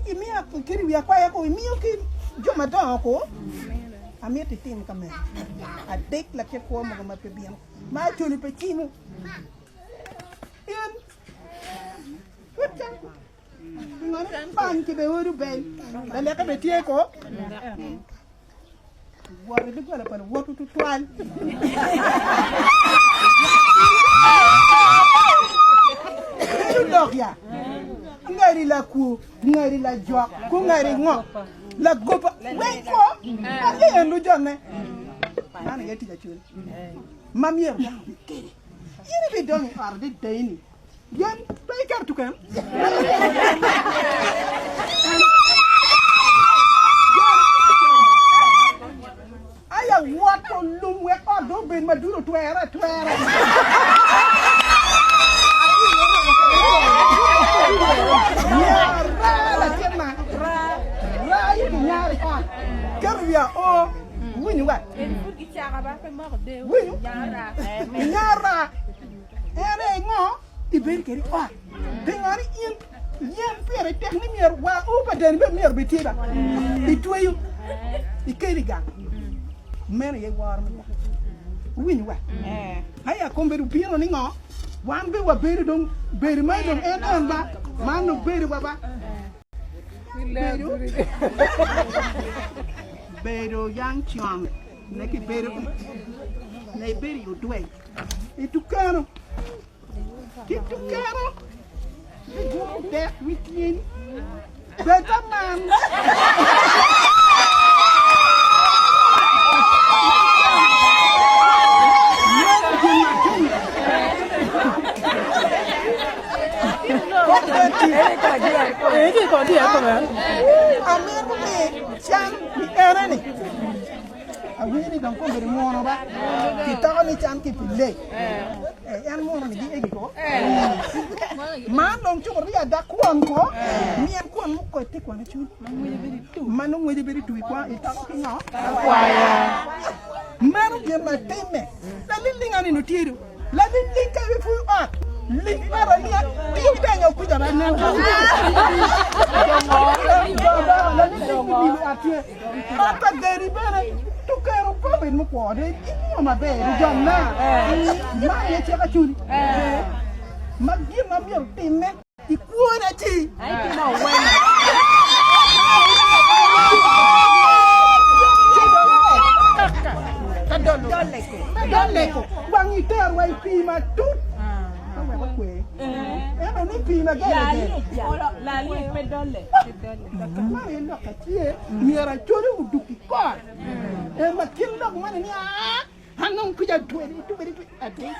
Imiyo kiri wi akwaya ko, imiyo ki jo madongo ko, amito itim ka meno. Adek lakit kwo mogo ma pe bino, ma Acholi pe cimo. In, pud can. Pingo ni bany ki be odo bel, laleke be tye ko. Wot i doggola pa luwotwu tutwal. Bedo lok ya. Ngari lakwo, ngari lajok, ku ngari ngo, lagoba, weng ko, ate en lujonne. Man aye tic acwel ma myero dano obed kwede. In ibidonyo i ot adada-ni. Yen pe iketo tuken. Aya wot olum wek ot dong obed madwir otwere atwera. Nyara latin na ra aye kinyaro i ot keto i wi ao winyo wa winyo nyara En aye ngo ibedo kwede i ot? Pingo ni in yen pire tek ni myero wa o pa dani bene myero obed tye ba? Itweyo ikelo i gang. Meno aye woro me gang. Wuwinyo wa? Aya kombeddi obino ni ngo? Wan bene wabedo dong bedo ma dong en en ba man dong bedo wa ba. Bedo bedo yang con ne kibedo ne ibedo i odweng. I tukeno, ki tukeno, giguro dek wi tyeni. Bed ka man. Amito ni can ni ene-ni. Awinyo ni dong kombeddi muno ba kitoko ni can ki pi lek. Eh, en muno ni gi egi ko. Man dong cuko ri ada kwon ko. Mien kwon mukote kwon acul. Ma nongo ngwece bedo twi kwa itoko ki ngo? Akwaya. Meno gin ma timme. Laliling anino tye do. Laliling ka ibi ot. Ling ot alinga. Tiyo tenyo kuca ba nen. Laliling ki lilo ot tye. Ot pa Gary bene tukero COVID mukwongo de imiyo maber i jonna. Man aye cik acoli ma gin ma myero timme i kwone ci. Doleko wang iterwa i pii matut ka wek okwe ento ni pii ma gere gere. Man aye lok a tye myero acoli oduk i kore en ma kit lok man ni aa anong kuca tweri tweri tweri atir.